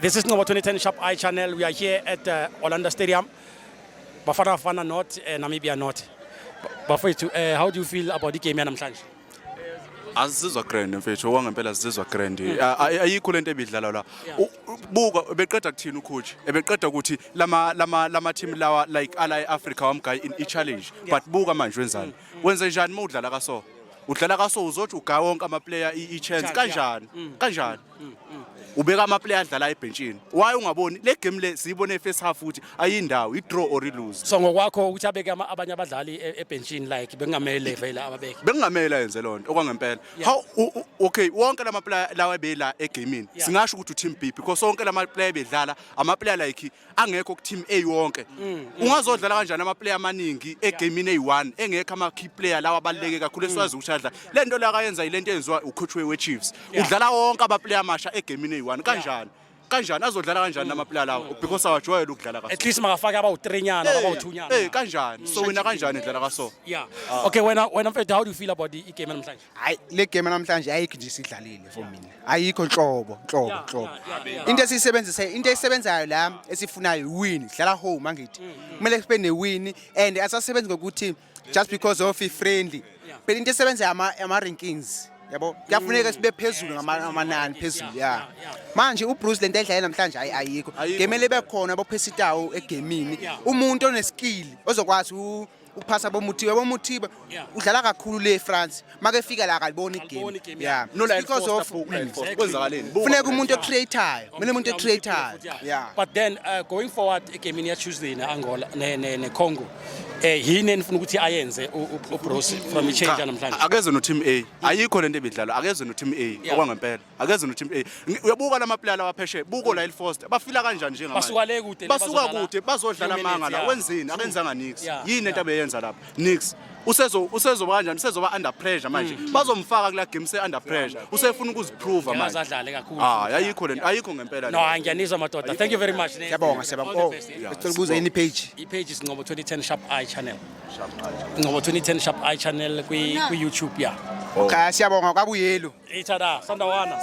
This is Ngobo 2010 Sharp Eye Channel. We are here at Orlando Stadium. Bafana Bafana nought, Namibia nought. Bafethu, how do you feel about the game yanamhlanje? Azizwa grand, mfethu, okwangempela sizizwa grand. Ayikho lento ebidlalwa la. Buka beqeda kuthini ucoach, ebeqeda ukuthi lama team lawa like ala eAfrica wamgayi in i-challenge, but buka manje wenzani, wenze njani uma udlala kaso, udlala kaso, uzothi ugaya wonke ama-player i-chance. Chance, yeah. Kanjani, kanjani ubeka ama-player adlala ebhentshini? Why ungaboni le game le siyibone first half ukuthi ayindawo i-draw or i-lose? So ngokwakho ukuthi abeke abanye abadlali ebenchini, like bekungamele vele ababeke. Bekungamele ayenze loo nto okwangempela. How okay, wonke lama player lawa ebela egamini, singasho ukuthi u-team B, because wonke lama player bedlala ama player like angekho ku team A wonke. Ungazodlala kanjani ama player amaningi egamini eyi-1 engekho ama key player lawa abaluleke kakhulu esiwazi ukuthi adla le nto la akayenza? Ile nto eyenziwa ucoach we-Chiefs. Udlala wonke ama player amasha egamini eyi-1 kanjani? Kanjani azodlala kanjani nama player lawo, because awajwayele ukudlala kaso? At least makafake abawu-3 nyana, abawu-2 nyana. Kanjani so wina kanjani edlala kaso? Yeah. Okay, wena mfethu, how do you feel about the game namhlanje? Hayi, le game namhlanje ayikho nje sidlalile for mina. Ayikho nhlobo, nhlobo, nhlobo. Into esiyisebenzisa, into esebenzayo la esifunayo win, dlala home angithi. Kumele sibe ne win and asasebenzi ngokuthi just because of i friendly. Phela into esebenzayo ama rankings. Yabo, kuyafuneka sibe phezulu ngamanani phezulu, ya. Manje uBroos lento edlala namhlanje hayi ayikho. Ayikho. Gemele bekhona aboPercy Tau egemini. Umuntu oneskill ozokwazi ukuphasa boMothiba, boMothiba udlala kakhulu le France. Make fika la akalibona Aliboni igame. igame. Yeah. No line Because Foster, of book line Foster. Kwenzakaleni? Buka. Funeka umuntu ocreatayo. Kumele umuntu ocreatayo. Yeah. But then going forward egamini ya Tuesday ne Angola ne Congo, yini enifuna ukuthi ayenze uBroos from i-change namhlanje? Akeze no team A. Ayikho lento ebidlalwa, akeze no team A. Okwangempela akeze no team A. Uyabuka lama player lawa phesheya, buko la Foster bafila kanjani njengamanje? Basuka le kude, basuka bazodlala kude, bazodlala few manga minutes, la. Wenzini? Akenzanga nix. Yini into abeyenza lapha? Nix. Usezoba kanjani? Usezoba under pressure manje, bazomfaka kula game se under pressure, usefuna ukuziprove manje. Azadlale kakhulu. Ah, ayikho lento, ayikho ngempela No, le. ngiyanizwa madoda. Thank you very much. Siyabonga, siyabonga. All the Oh, best, yeah. sicela ukubuza ini page? I-page is Ngcobo 2010 Sharp Eye Channel. Ngcobo 2010 Sharp Eye Channel kwi YouTube, yeah. Cha, siyabonga kwabuyelo. Ithada, sandawana.